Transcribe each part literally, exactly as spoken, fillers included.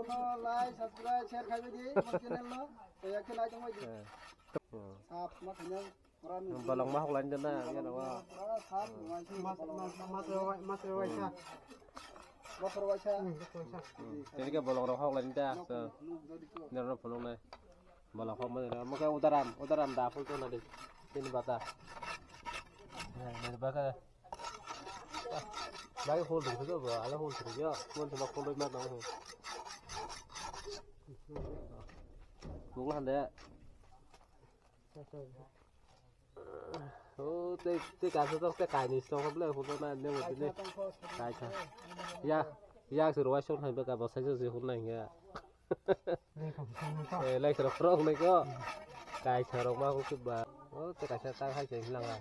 Like, subscribe, share khai di, mo channel no. Tei yakhe nai tong di. Eh. Sap ma khanya. Bolong ma hoklai da na, ya na wa. Sap ma mas mas mas mas waisa. Bosor waisa. Hmm, bosor waisa. Hmm. Tini ke bolong rok hoklai da. So. Nero phunuk nai. Bolong hok ma nero. Mo ke udaram, udaram da phun to na de. Tini bata. Ya, nero baka. Lagi hol dong saja ba, ala hol dong ya. Mon sama hol ma dong. Bunga hande. Oh, te te kaso to te kaini song hole hol na ne mo ne. Kaisa. Ya, ya suru wa song hai ba ka ba sai se hol na ya. Eh, lai khorok khorok nai ko. Kaisa rok ma kok ba. O, te kaisa ta hai se hilang a.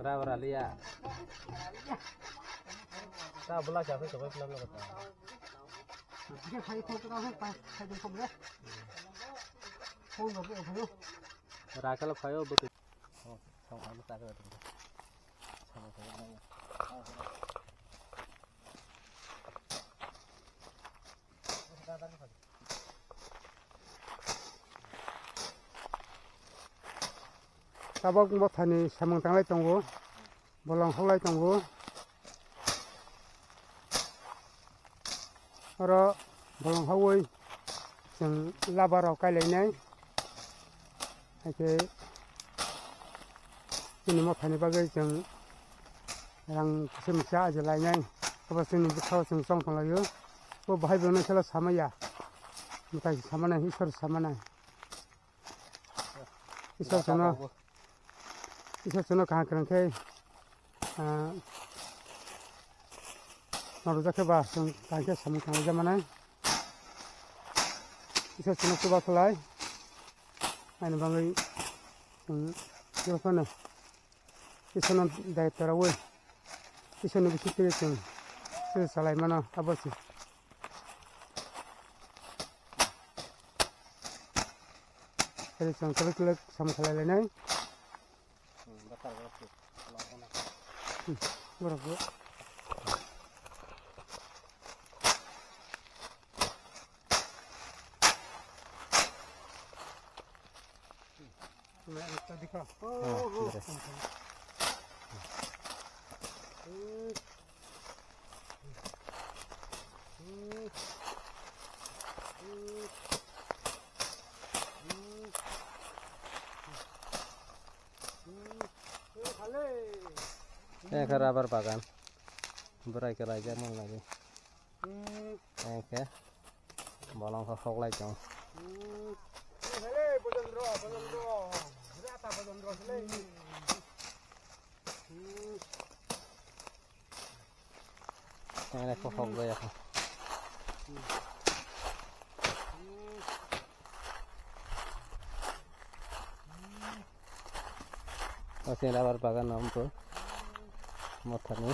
Rubber alia. Ta bula cha phai chobai plan lo ta. Rakala phayo bwtwi. Oh, song ano ta ka. Tabok mothani samung tanglai tongo, bolong hoklai tongo. Oro bolong hogwi chwng laba rok kailainai. Haikhe chini mothani bagwi chwng rang kisa misa aje lainai. Obo chini bwkhao chwng chong tonglaio. Bo bahai bo no khela samaya. Mwtai samanai, Isor samanai. Isor chwngno, Isor chwngno kaham kwrwng khe, ah, norok jakhe ba chwng kaham khe samung tanglaijak manai. Isor chwngno chuba khlai, ani bagwi chwng jotono Isor no daityo rawi, Isor ni bising twi chwng se salai mano abo se. Tei chwng kwlwk kwlwk samung khlai lainai. Hmm, borok bo. Ekha rubber bagan. Bwrai kwlai jak man lagi. Ekhe bolong khe hoklai tong. Tengre khe hok bai akha. Oke, rubber bagan no amto mothani.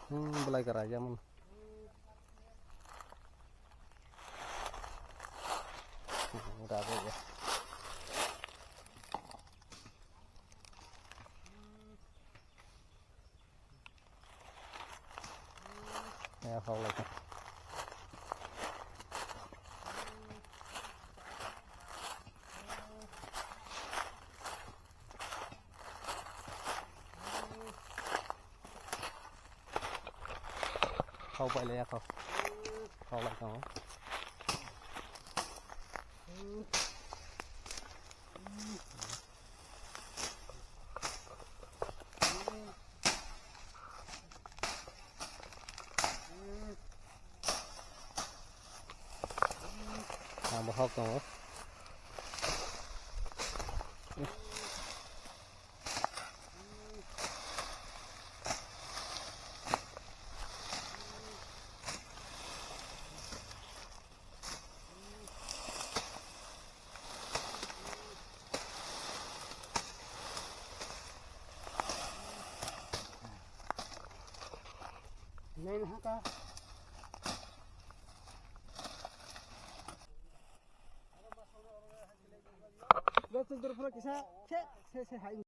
Hmm, belai kwrwi ya mun. Hmm, rubber ya. Ya, hok lai ta. Hok bai le ya, hok. Hok lai ta. Ang bo hok tongo. Nai na ka. Dur phano kisa se, se, se hai.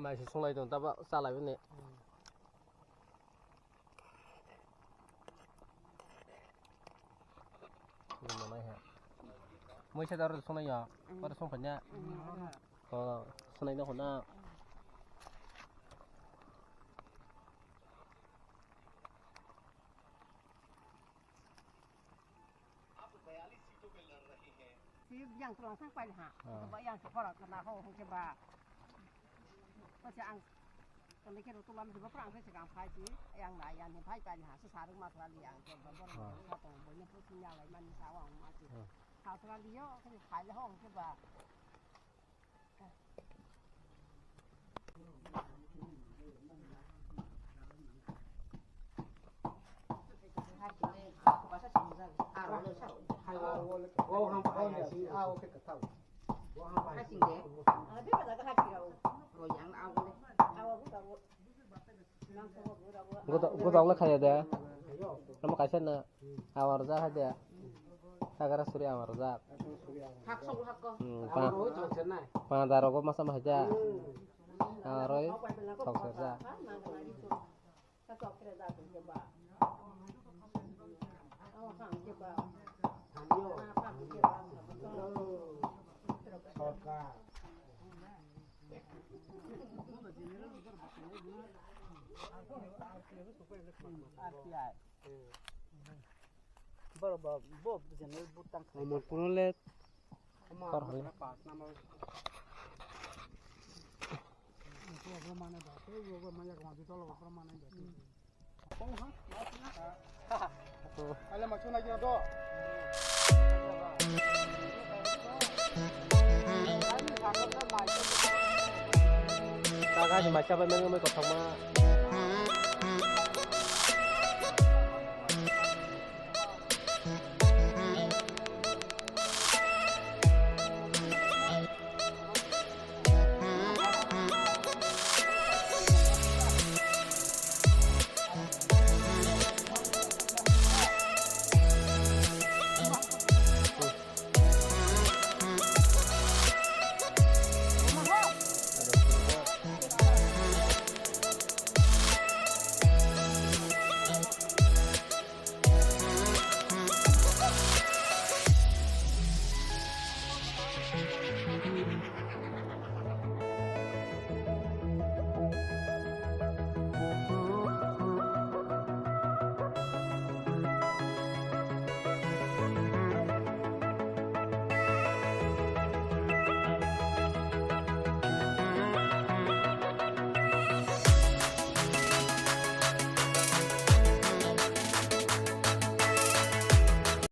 Mai se sunglai tong taba chalai bini. Mui sa daro sunglai ya. Pada sung panya. Oh, sunglai na hona. Si yang tulang sang pai ha. Ah. Ba yang sepora kena ho hong ke ba. Ko si ang kena ke rutu lam di ba prang ke segang pai si yang na yang ni pai pai ha. Sesarung ma tulang yang ke ba bor. Ah. Ka tong bo ni pu sinyal lai mani sawang ma si. Ah. Ka tulang di yo ke pai le hong ke ba. Gotok, gotok le khaya de. Tamo kaisa na. Awar jak hai de. Sagara suri awar jak. Hak sok hak ko. Hmm, pa-, pa darogo masa masa jak. Aroi sok sok jak. Borok bo, bo general vote tang khlai. Omo kuno le. Omo tor hali. Pas number. Omo mane ba, omo mane ba, omo mane ba. Ale ma chuna gina do. Kaga ni ma chabai mengmai kothoma.